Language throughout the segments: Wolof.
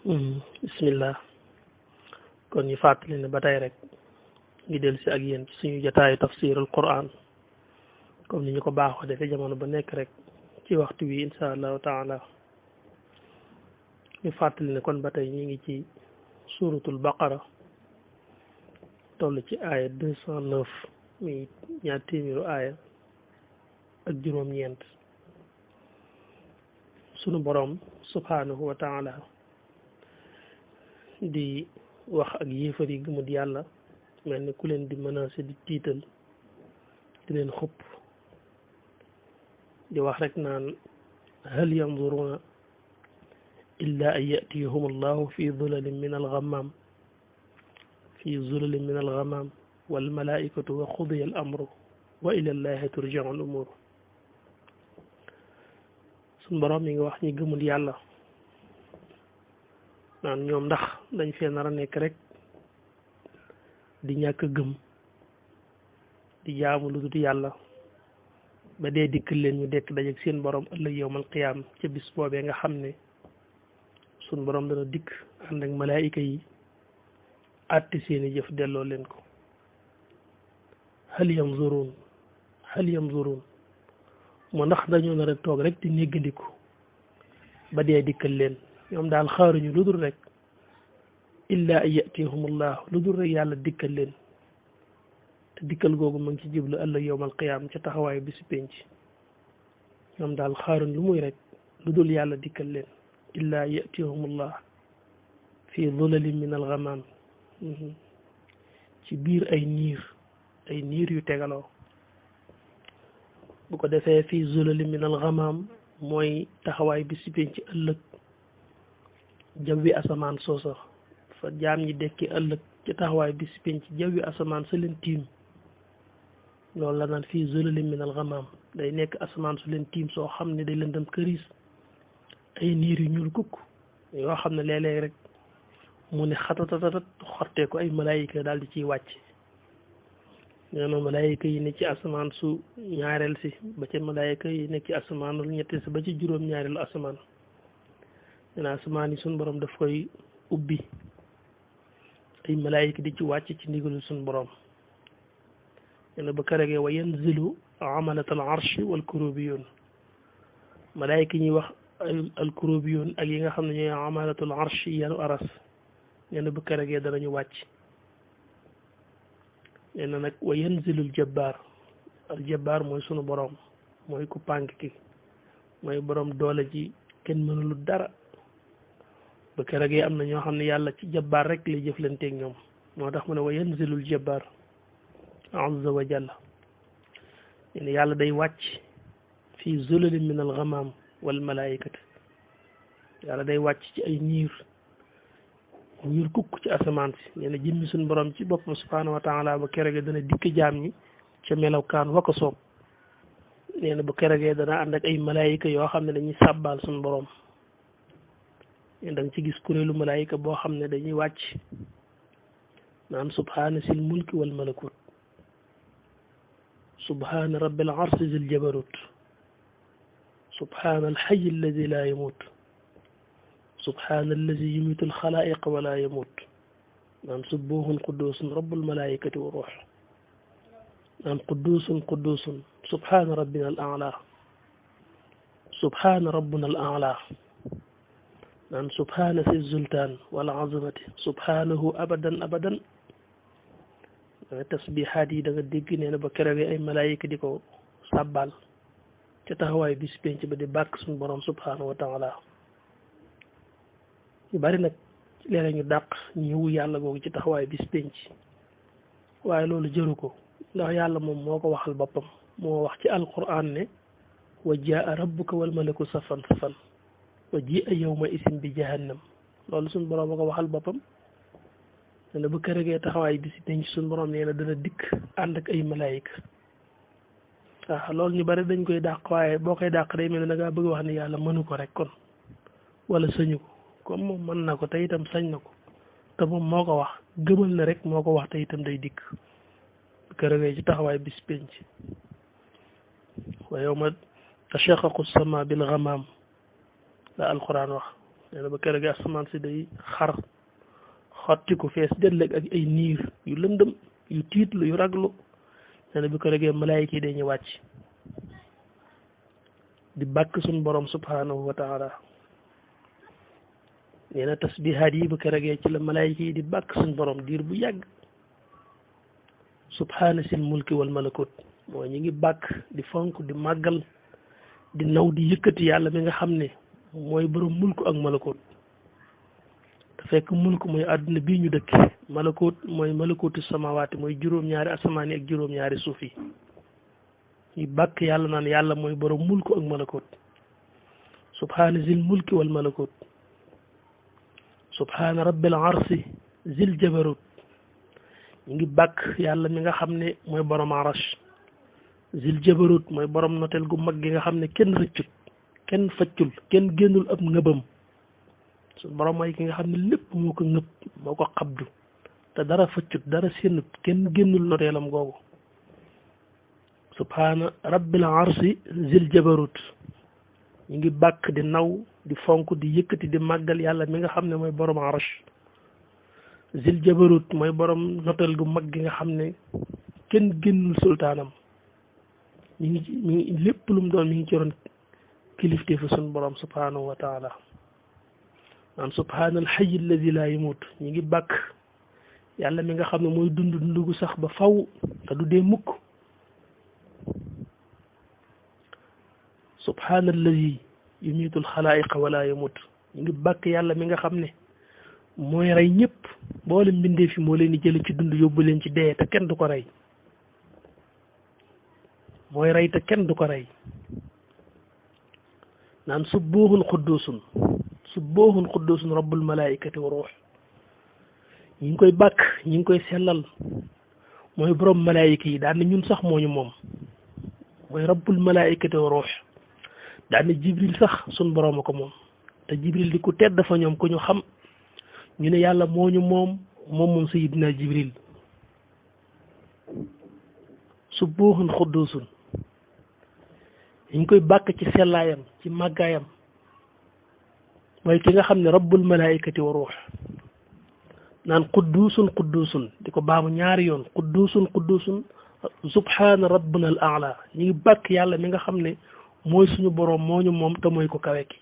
bismillah kon ñu fàttali ne ba tey rek ngi del si ak yéen ci suñu jotaayu tafsirul quran comme ni ñu ko baaxoo defee jamono ba nekk rek ci waxtu wi insha allahu taala ñu fàttali ne kon ba tey ñu ngi ci suratul baqara toll ci aaya 209 muy ñaar téeméeru aaya ak juróom-ñeent sunu borom subhanahu wa taala di wax ak yéefar yi gëmut yàlla mel ni ku leen di menacé di tiital di leen xupp di wax rek naan hal yanzuruna illa an yatiyahum allahu fi zulalin min alghamam wal malaikatu wa qudiya al amru wa ila llahi turja'u al umur suñ borom mi ngi wax ñi gëmul yàlla naan ñoom ndax dañ fee nar a nekk rek di ñàkk gëm di jaamu lu dul yàlla ba dee dikkal leen ñu dekk dajeek seen borom ëllëg yowmal qiyaam ca bis boobee nga xam ne suñ borom dana dikk ànd ak malaayika yi àtti seeni jëf delloo leen ko hal yanzurun moo ndax dañoo nar a toog rek di néggandiku ba dee dikkal leen ñoom daal xaaruñu lu dul rek illa an yatihumullah lu dul rek yàlla dikkal leen te dikkal googu ma ngi ci jublu ëllëg yowmal qiyaam ca taxawaayu bisi penc ñoom daal xaaruñ lu muy rek lu dul yàlla dikkal leen illa an yatihumullah fi zulalin min alghamam ci biir ay niir yu tegaloo bu ko defee fi zulalin min alghamam mooy taxawaay bisi penc ëllëg jawwi asamaan soosa fa jaam ñi dekki ëllëg ci taxawaay bis penc jawwi asamaan sa leen tiim loolu la naan fii zulalin min al-ghamam day nekk asamaan su leen tiim soo xam ne day lëndëm këriis ay niir yu ñuul kukk yoo xam ne léeg-léeg rek mu ne xatatatat xortee ko ay malaayika daal di ciy wàcc nee na malaayika yi ne ci asamaan su ñaareel si ba ca malaayika yi nekk ci asamaanul ñetteel si ba ci juróom-ñaareelu asamaan nee na asamaan yi suñ borom daf koy ubbi ay malaayika di ci wàcc ci ndigalu suñ borom nee na ba keregee wa yanzilu amalatal arshi wal kurubiyun malaayika ñuy wax al kurubiyun ak yi nga xam ne ñooy amalatul arshi yanu aras nee na ba keregee danañu wàcc nee na nag wa yanzilul jabbaar al jabbaar mooy sunu borom mooy ku pànk ki mooy borom doole ji kenn mënulu dara ba keroog am na ñoo xam ne yàlla ci jabbaar rek lay jëflanteeg ñoom moo tax mu ne wa yanzilul jabbaar azza wa jalla ne yàlla day wàcc fii zulalin min alghamam wal malaayikati yàlla day wàcc ci ay niir kukk ci asamaan si nee na jëmmi suñu borom ci boppam subhaanahu wa taala ba keroog dana dikk jaam ñi ca melawkaan wa ko soob nee na ba keroog dana ànd ak ay malaayika yoo xam ne dañuy sàbbaal suñu borom. da nga ci gis kuréelu malaayika boo xam ne dañuy wàcc naan subhaana sil mulki wal malakut subhaana rabbil arsi zil jabarut subhaana alxayi alladi laa yamut subhaana alladi yumitu alxalaa'iqa wala yamut naan subbuhun quddusun rabbul malaayikati wa ruux naan quddusun subhaana rabbina al a'la subhaana rabbuna al a'la naan subhaana si zultaan wala azamati subhaanahu abadan tasbihaat yi da nga dégg nee na ba keroog ay malaayika di ko sàbbal ca taxawaay bis penc ba di bàkk suñu borom subhaanahu wa taala ñu bari nag léeg-léeg ñu dàq ñëwu yàlla googu ci taxawaay bis penc waaye loolu jëru ko ndax yàlla moom moo ko waxal boppam moo wax ci alquran ne wa jaa rabbuka wal malaku safan safan wa ji a yawma isin bi jahannam loolu suñ borom a ko waxal boppam nee na bu keregee taxawaay bi si penc suñ borom nee na dana dikk ànd ak ay malaayika waaw loolu ñu bari dañ koy dàq waaye boo koy dàq day mel ne da ngaa bëgg wax ne yàlla mënu ko rek kon wala sañu ko comme moom mën na ko te itam sañ na ko te moom moo ko wax gëmal na rek moo ko wax te itam day dikk bu keregee ci taxawaay bi si penc wa yawma tashaqqaqu sama bil ghamam la alquran wax nee na ba keroog asamaan si day xar xotti ko fees dell ak ay niir yu lëndëm yu tiitlu yu raglu nee na bi keroogee malaayika yi dañuy wàcc di bàkk suñ borom subhanahu wa taala nee na tasbihaat yi ba keroogee ci la malaayika yi di bàkk suñ borom diir bu yàgg subhaana sil mulki wal malakut mooy ñi ngi bàkk di fonk di màggal di naw di yëkkati yàlla mi nga xam ne mooy borom mulku ak malakut te fekk mulku mooy àdduna bii ñu dëkk malakut mooy malakutu samawaati mooy juróom-ñaari asamaan yi ak juróom-ñaari suuf yi ñuy bàkk yàlla naan yàlla mooy borom mulku ak malakut subhaana zil mulki wal malakut subhaana rabbil arsi zil jabarut ñu ngi bàkk yàlla mi nga xam ne mooy borom arash zil jabarut mooy borom notel gu mag gi nga xam ne kenn rëccut kenn faccul kenn génnul ab ngëbam su borom mooy ki nga xam ne lépp moo ko ngëb moo ko xabdu te dara faccut dara sénnut kenn génnul noteelam googu subhaana rabbil arsi zil jabarut ñu ngi bàkk di naw di fonk di yëkkati di màggal yàlla mi nga xam ne mooy borom arash zil jabarut mooy borom notel gu mag gi nga xam ne kenn génnul sultaanam mi ngi lépp lu mu doon mi ngi ci ron kilifte fa sun borom subhanahu wa taala naan subhaanal hayy alladi laa yamut ñu ngi bàkk yàlla mi nga xam ne mooy dund gu sax ba faw te du dee mukk subhaanalladi yumiitul xalaayiqa wala yamut ñu ngi bàkk yàlla mi nga xam ne mooy rey ñëpp boole mbindee fi moo leen di jële ci dund yóbbu leen ci dee te kenn du ko rey mooy rey te kenn du ko rey naan subbuuhun qudduusun rabbul malaayikati wa ruux ñi ngi koy bàkk ñi ngi koy sellal mooy borom malaayika yi daan na ñun sax moo ñu moom mooy rabbul malaayikati wa ruux daan na jibril sax sun borom a ko moom te jibril di ku tedd fa ñoom ku ñu xam ñu ne yàlla moo ñu moom sayidina jibril subbuuhun qudduusun ñu ngi koy bàkk ci sellaayam ci màggaayam mooy ki nga xam ne rabbul malaayikati wa ruux naan qudduusun di ko baamu ñaari yoon qudduusun subhaana rabbuna al aala ñu ngi bàkk yàlla mi nga xam ne mooy suñu boroom moo ñu moom te mooy ko kawe ki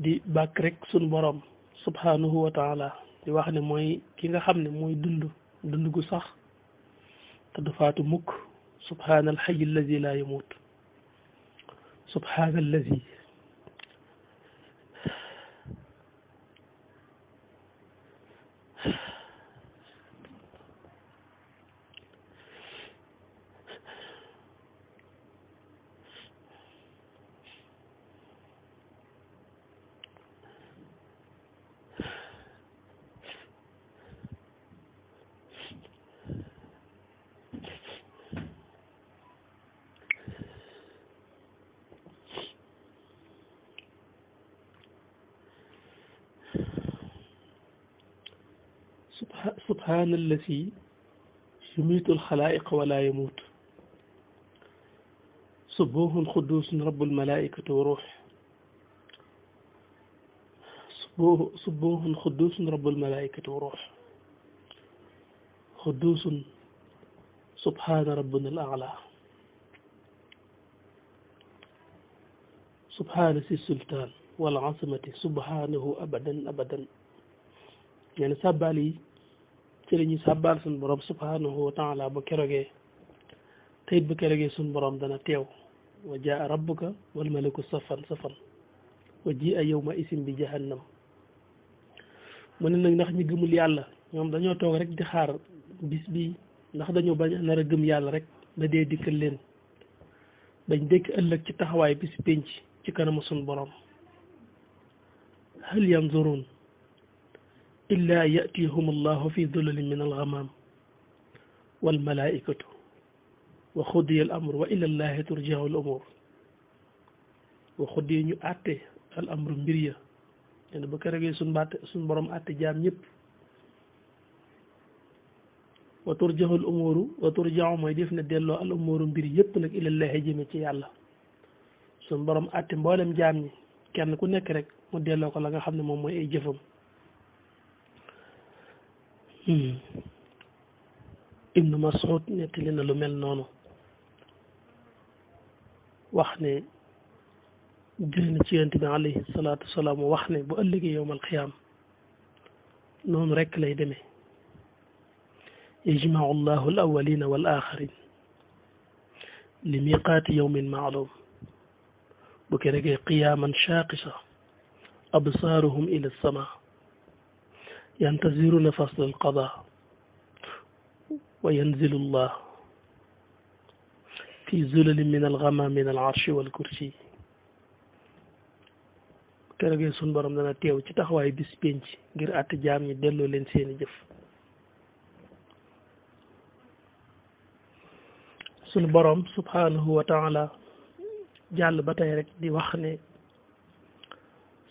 di bàkk rek suñ borom subhanahu wa taala di wax ne mooy ki nga xam ne mooy dund gu sax te du faatu mukk subhaanal hayy allazi laa yamut subhaanal lazi سبحان الذي يميت الخلائق ولا يموت سبوح قدوس رب الملائكة وروح سبوح قدوس رب الملائكة وروح قدوس سبحان ربنا الأعلى سبحان سي السلطان والعظمة سبحانه أبدا أبدا يعني سبالي ci la ñuy sàbbaal suñ borom subhanahu wa taala ba kerogee teyit ba kerogee suñ borom dana teew wa jaa rabbuka wal malaku safan safan wa ji a yawma isim bi jahannam mu ne nag ndax ñi gëmul yàlla ñoom dañoo toog rek di xaar bis bi ndax dañoo bañ nar a gëm yàlla rek da dee dikkal leen dañ dekk ëllëg ci taxawaay bis pénc ci kanamu sun borom hal yanzurun illa yatihum allahu fi dulalin min algamam walmalaikatu wa xudiya al amr wa ila llahi turja'u al umur wa xudiya ñu àtte al amru mbir ya len ba keregee sun borom àtte jaam ñëpp wa turja'u al umuru wa turja'u mooy def na delloo al umuru mbir yëpp nag ila llahi jëme ci yàlla sun borom àtte mboolem jaam ñi kenn ku nekk rek mu delloo ko la nga xam ne moom mooy ay jëfam ibnu Mas'ud nettali na lu mel noonu wax ne jëlee na ci yonent bi alayhi salaatu wasalaam wax ne bu ëllëgee yowmal qiyaam noonu rek lay demee yajma'u allahu al awwalina wal axirin li miqaati yawmin ma'lum bu keregee qiyaaman shaaqisa absaaruhum ila sama yantaziruna fasl al qada wa yanzilu llah fi zulalin min al ghamam min al arshi wal kursi keroogee sun borom dana teew ci taxawaay bis penc ngir àtte jaam ñi delloo leen seeni jëf sunu borom subhanahu wa taala jàll ba tey rek di wax ne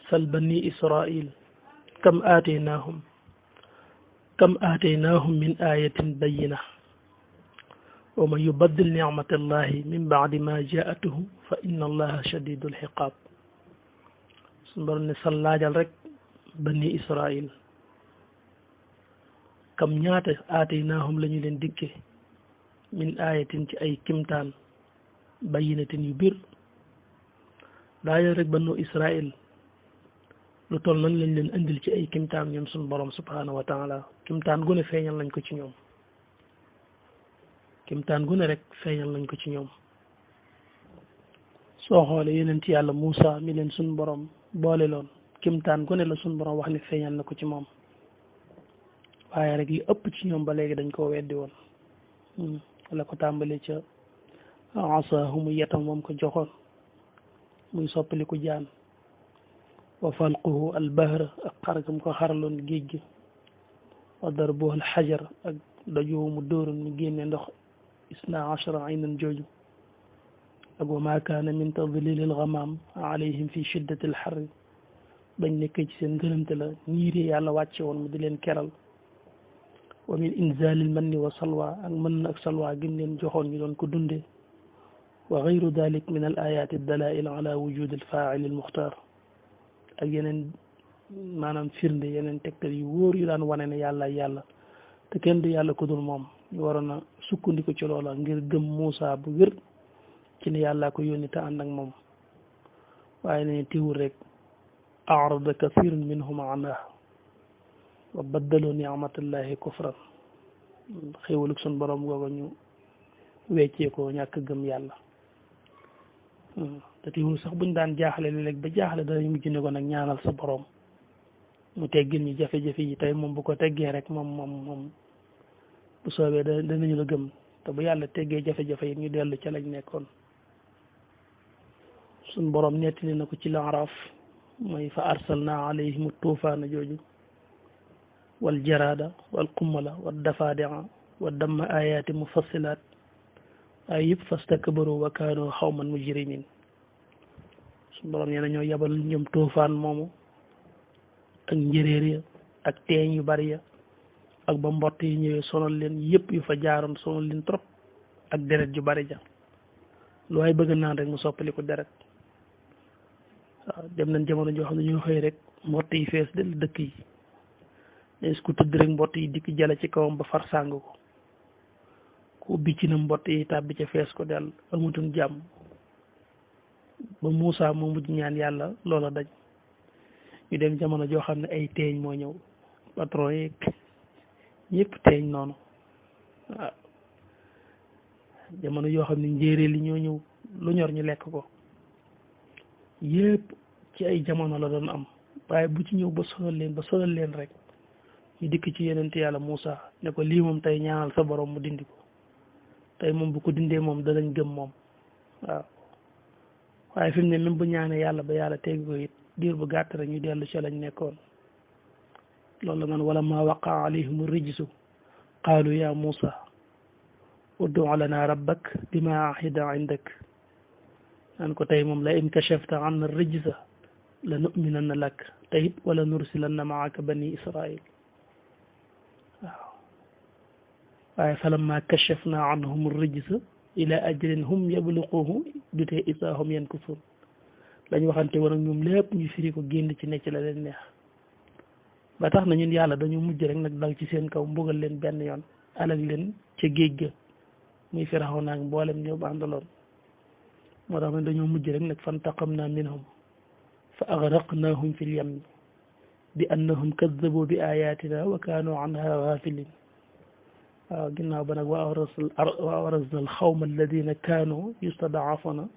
sal bani israil kam aataynaahum min ayatin bayina wa man yubaddil nicmatallahi min baadi ma jaatuhu fa inna allaha shadidul xiqaab suñu borom ne sal laajal rek bani israil kam ñaata aataynaahum la ñu leen dikke min ayatin ci ay kimtaan bayinatin yu bir laajal rek banu israil lu toll nan lañ leen andil ci ay kimtaan ñun suñu borom subhanahu wa taala kimtaan gu ne feeñal nañ ko ci ñoom kimtaan gu ne rek feeñal nañ ko ci ñoom soo xoolee yeneen ci yàlla Muusa mi leen suñu borom boole loon kimtaan gu ne la suñu borom wax ne feeñal na ko ci moom waaye rek li ëpp ci ñoom ba léegi dañ koo weddi woon la ko tàmbalee ca asaahu mu yetam moom ko joxoon muy soppaliku jaan wa falquhu albahra ak xargam ko xaraloon géej gi wa darbuhu alxajar ak dajowu mu dóoroon mu génne ndox isna achara aynan jooju ak wa ma kaana min tadlili algamam alayhim fi shiddati alxarri bañ nekkee ci seen ngërëmte la niiree yàlla wàcce woon mu di leen keral wa min inzali almanni wa salwa ak mën ak salwa gim leen joxoon ñu doon ko dundee wa gayru dalik min al ayati dalail ala wujud alfaili almuxtar ak yeneen maanaam firnde yeneen tegtal yu wóor yu daan wane ne yàlla te kenn du yàlla ku dul moom ñu waroon a sukkandiku ci loola ngir gëm Muusa bu wér ci ne yàllaa ko yónni te ànd ak moom waaye ne tiwul rek arada kathirun minhum anha wa baddalu ni'matallahi kufran xéewalug sun borom googu ñu weccee ko ñàkk gëm yàlla te tiwul sax buñ daan jaaxle léeg ba jaaxle danañ mujj ne ko nag ñaanal sa borom mu teggil ñu jafe-jafe yi tey moom bu ko teggee rek moom bu soobee danañu la gëm te bu yàlla teggee jafe-jafe yi ñu dellu ca lañ nekkoon suñ borom nettali na ko ci Laaraaf mooy fa arsalna alayhim tuufaana jooju wal jarada wal qummala wal dafadia wa damma ayaati mufassilaat ay yëpp fastakbaru wa kaanu xawman mujrimin suñ borom nee na ñoo yabal ñoom tuufaan moomu ak njëréer ya ak teeñ yu bari ya ak ba mbott yi ñëwee sonal leen yëpp yu fa jaaroon sonal leen trop ak deret ju bari ja lu waay bëgg naan rek mu soppali ko deret waaw dem nañ jamono joo xam ne ñoo xëy rek mbott yi fees del dëkk yi est-ce que tëdd rek mbott yi dikk jale ci kawam ba far sàng ko ku ubbi ci na mbott yi tàbbi ca fees ko del amutoon jàmm ba Muusa moo mujj ñaan yàlla loola daj ñu dem jamono joo xam ne ay teeñ moo ñëw patron yeeg ñëpp teeñ noonu waaw jamono yoo xam ne njéeréer li ñoo ñëw lu ñor ñu lekk ko yëpp ci ay jamono la doon am waaye bu ci ñëw ba sonal leen rek ñu dikk ci yenente yàlla Moussa ne ko lii moom tey ñaanal sa borom mu dindi ko tey moom bu ko dindee moom danañ gëm moom waaw waaye fi mu ne même bu ñaanee yàlla ba yàlla teggi ko it diir bu gàtt rek ñu dellu ci lañ nekkoon loolu la naan wala ma waqa alayhim rijsu qaalu ya Moussa ud'u lana rabbak bima ahida indak naan ko tey moom la in kashafta anna rijsa la nu'minanna lak tey it wala nursilanna maaka bani israil waaw waaye falamma kashafna anhum rijsa ila ajalin hum yabluquhu dutee isa hum yankusun lañ waxante woon ak ñoom lépp ñu firi ko génn ci ne ci la leen neex ba tax na ñun yàlla dañu mujj rek nag dal ci seen kaw mbugal leen benn yoon alag leen ca géej ga muy Firawna ak mboolem ñëw àndaloon moo tax nag dañoo mujj rek nag fantaqamna minhum fa agraqnahum fil yammi bi annahum kaddabu bi ayatina wa kaanu anha ghafilin waaw ginnaaw ba nag wa awrasna al xawma alladina kaanu yustadafuna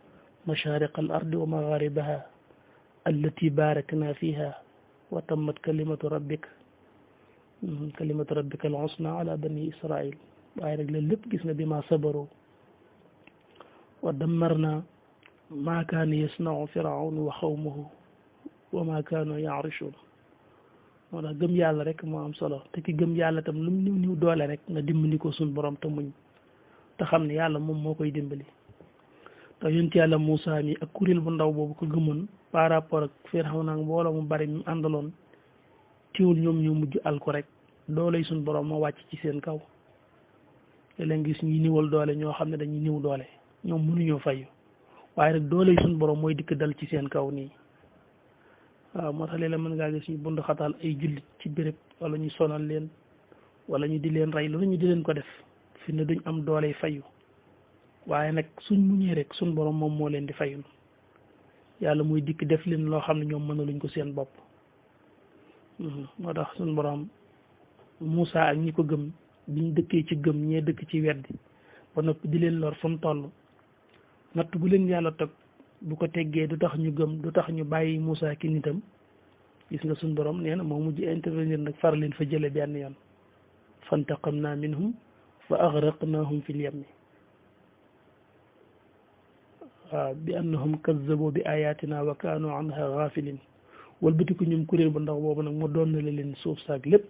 mashariqa al ardi wa magharibaha allati barakna fiha wa tammat kalimatu rabbika al husna ala bani israil waaye nag leen lépp gis nga bi ma sabaru wa dammarna ma kaana yasnau firaun wa xawmuhu wa ma kaanu yaarishun moo tax gëm yàlla rek moo am solo te ki gëm yàlla tam lu mu niw doole rek na dimbali ko suñ borom te muñ te xam ne yàlla moom moo koy dimbali te yonent yàlla Moussa mi ak kuréel bu ndaw boobu ko gëmoon par rapport ak Firawna ak mbooloo mu bari mi àndaloon teewul ñoom ñoo mujj alko rek dooley suñ borom moo wàcc ci seen kaw léeg-léeg gis ñi niwal doole ñoo xam ne dañuy niw doole ñoom mënuñoo fayu waaye rek dooley suñ borom mooy dikk dal ci seen kaw nii waaw moo tax léeg-léeg mën ngaa gis ñu bund xataal ay jullit ci béréb wala ñu sonal leen wala ñu di leen rey loolu ñu di leen ko def fi ne duñ am dooley fayu waaye nag suñ muñee rek suñ borom moom moo leen di fayul yàlla muy dikk def leen loo xam ne ñoom mënaluñ ko seen bopp moo tax suñ borom Moussa ak ñi ko gëm biñ dëkkee ci gëm ñee dëkk ci weddi ba noppi di leen lor fu mu toll natt bu leen yàlla teg bu ko teggee du tax ñu gëm du tax ñu bàyyi Moussa ki nitam gis nga suñ borom nee na moo mujj intervenir nag far leen fa jële benn yoon fantaqamna minhum fa agraqnahum fil yammi waaw bi annahum kazzabu bi ayatina wa kaanu anha ghafilin walbatiku ñoom kuréel bu ndaw boobu nag mu doon na leen suuf saak lépp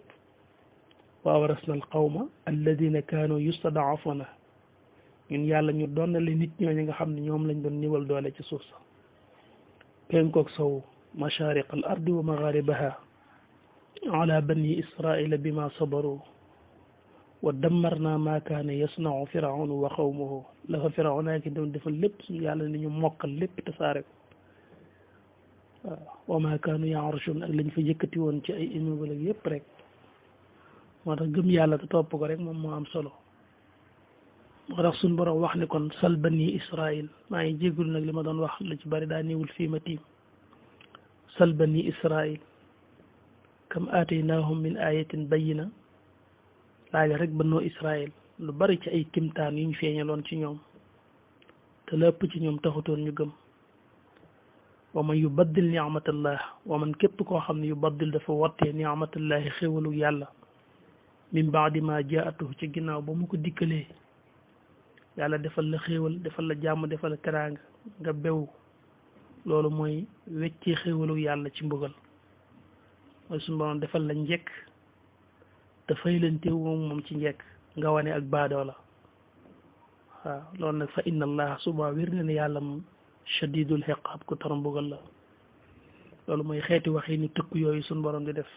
wa awrasna al qawma alladina kaanu yustadafuna ñun yàlla ñu doon na leen nit ñooñu nga xam ne ñoom lañ doon niwal doole ci suuf sa penkook sow mashariq al ardi wa magharibaha ala bani israila bima sabaru wa dammarna ma kaana yasnau firaun wa xawmuhu la fa firaun ak doon defal lépp suñu yàlla ni ñu mokkal lépp tasaare ko waaw wa ma kaanu yaarshun ak lañ fa yëkkati woon ci ay immeuble ak yëpp rek moo tax gëm yàlla te topp ko rek moom moo am solo moo tax suñ borom wax ni kon sal bani israil maa ngi jéggul nag li ma doon wax lu ci bari daa niwul fii ma tiim sal bani israil kam aataynahum min ayatin bayina laaj rek bannoo Israël lu bari ci ay kimtaan yu ñu feeñaloon ci ñoom te lépp ci ñoom taxutoon ñu gëm wa man yubaddil ni'matallah wa man képp koo xam ne yubaddil dafa wottee ni'matallahi xéwalu yàlla min baadi ma jaatuhu ci ginnaaw ba mu ko dikkalee yàlla defal la xéwal defal la jàmm defal la teraanga nga bew loolu mooy weccee xéwalu yàlla ci mbugal mooy suñu borom defal la njekk te fay leen teew moom ci njekk nga wane ak baadoo la waaw loolu nag fa inna allah suba wér na ne yàlla moom shadidul xiqaab ku tar mbugal la loolu mooy xeeti wax yi ni tëkk yooyu suñu borom di def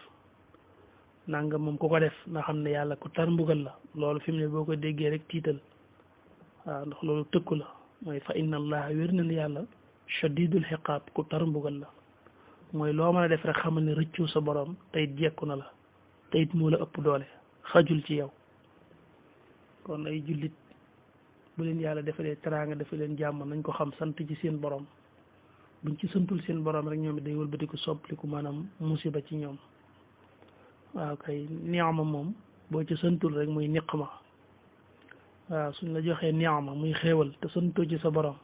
nanga moom ku ko def nga xam ne yàlla ku tar mbugal la loolu fi mu ne boo ko déggee rek tiital waaw ndax loolu tëkku la mooy fa inna allah wér na ne yàlla shadidul xiqaab ku tar mbugal la mooy loo mën a def rek xamal ne rëccu sa borom tey jekku na la te it moo la ëpp doole xajul ci yow kon ay jullit bu leen yàlla defalee teraanga dafa leen jàmm nañ ko xam sant ci seen borom buñ ci santul seen borom rek ñoom it day wëlbatiku soppaliku maanaam musiba ci ñoom waaw kay ni'ma moom boo ci santul rek muy niqma waaw suñ la joxee ni'ma muy xéewal te santoo ci sa borom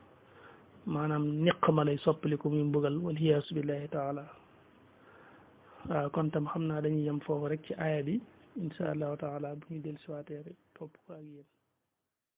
maanaam niqma lay soppaliku muy mbugal waliyaasu billahi taala waaw kon tam xam naa dañuy yem foofu rek ci aaya bi incha allahu taala bu ñu dellusiwaatee rek topp ko ak yéen